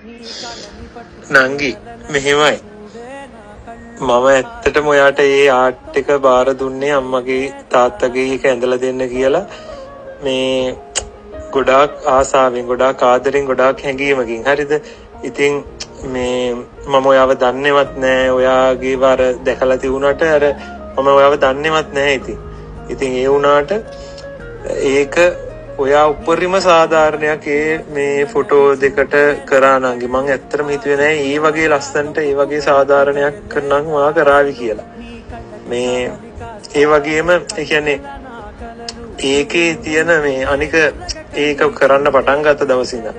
නංගි, මෙහෙමයි. මම ඇත්තටම ඔයාට ඒ ආර්ට් එක බාර දුන්නේ අම්මගේ තාත්තගේ එක ඇඳලා දෙන්න කියලා මේ ගොඩාක් ආසාවෙන්, ගොඩාක් ආදරෙන්, ගොඩාක් හැඟීමකින්. හරිද? ඉතින් මේ මම ඔයාව දන්නේවත් නෑ. ඔයාගේ අර දැකලා තිබුණාට අර මම ඔයාව දන්නේවත් නෑ ඉතින්. ඉතින් ඒ වුණාට ඒක ඔයා උපරිම සාධාරණයක් ඒ මේ ෆොටෝ දෙකට කරා නංගි. මං ඇත්තටම හිතුවේ නෑ ඒ වගේ ලස්සනට ඒ වගේ සාධාරණයක් කරනම් ඔයා කරාවි කියලා. මේ ඒ වගේම ඒ කියන්නේ ඒකේ තියෙන මේ අනික ඒක කරන්න පටන් ගත්ත දවසේ ඉඳන්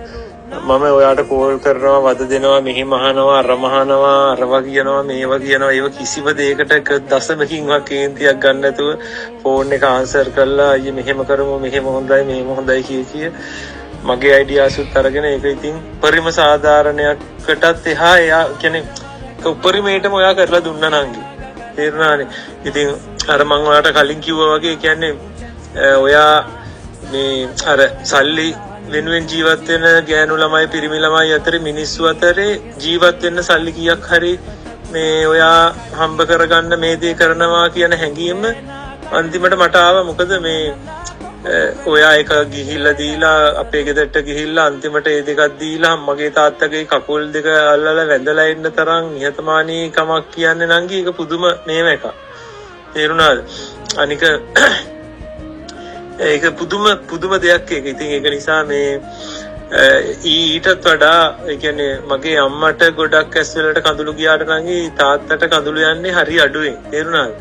මම ඔයාට කෝල් කරනවා, වද දෙනවා, මෙහෙම අහනවා, අර මහනවා, අරවා කියනවා, මේවා කියනවා. ඒව කිසිම දෙයකට එක දශමකින්වත් කේන්තියක් ගන්න නැතුව ෆෝන් එක ආන්සර් කරලා අයියේ මෙහෙම කරමු, මෙහෙම හොඳයි, මෙහෙම හොඳයි කිය කිය මගේ අයිඩියාසුත් අරගෙන ඒක ඉතින් උපරිම සාධාරණයකටත් එහා එයා කියන්නේ ඒක උපරිමයටම ඔයා කරලා දුන්නා නංගි. තේරුණානේ? ඉතින් අර මං ඔයාට කලින් කිව්වා වගේ කියන්නේ ඔයා මේ අර සල්ලි වෙනුවෙන් ජීවත් වෙන ගෑනු ළමයි පිරිමි ළමයි අතරේ මිනිස්සු අතරේ ජීවත් වෙන්න සල්ලි කීයක් හරි මේ ඔයා හම්බ කරගන්න මේ දේ කරනවා කියන හැඟීම අන්තිමට මට ආවා. මොකද මේ ඔයා එක ගිහිල්ලා දීලා අපේ ගෙදරට ගිහිල්ලා අන්තිමට ඒ දෙකක් දීලා මගේ තාත්තගේ කකුල් දෙක අල්ලලා වැඳලා එන්න තරම් නිහතමානී කමක් කියන්නේ නංගි ඒක පුදුම මේව එකක්. තේරුණාද? අනික ඒක පුදුම පුදුම දෙයක් ඒක. ඉතින් ඒක නිසා මේ ඊටත් වඩා ඒ කියන්නේ මගේ අම්මට ගොඩක් ඇස් වලට කඳුළු ගියාට නංගි තාත්තට කඳුළු යන්නේ හරි අඩුවෙන්. තේරුණාද?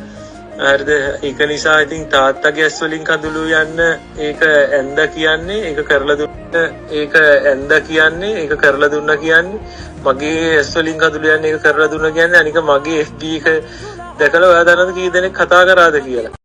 හරිද? ඒක නිසා ඉතින් තාත්තගේ ඇස් වලින් කඳුළු යන්න ඒක ඇඳ කියන්නේ ඒක කරලා දුන්න, ඒක ඇඳ කියන්නේ ඒක කරලා දුන්න කියන්නේ, මගේ ඇස් වලින් කඳුළු යන්නේ ඒක කරලා දුන්න කියන්නේ. අනික මගේ FB එක දැකලා ඔයා දන්නවද කී දෙනෙක් කතා කරාද කියලා?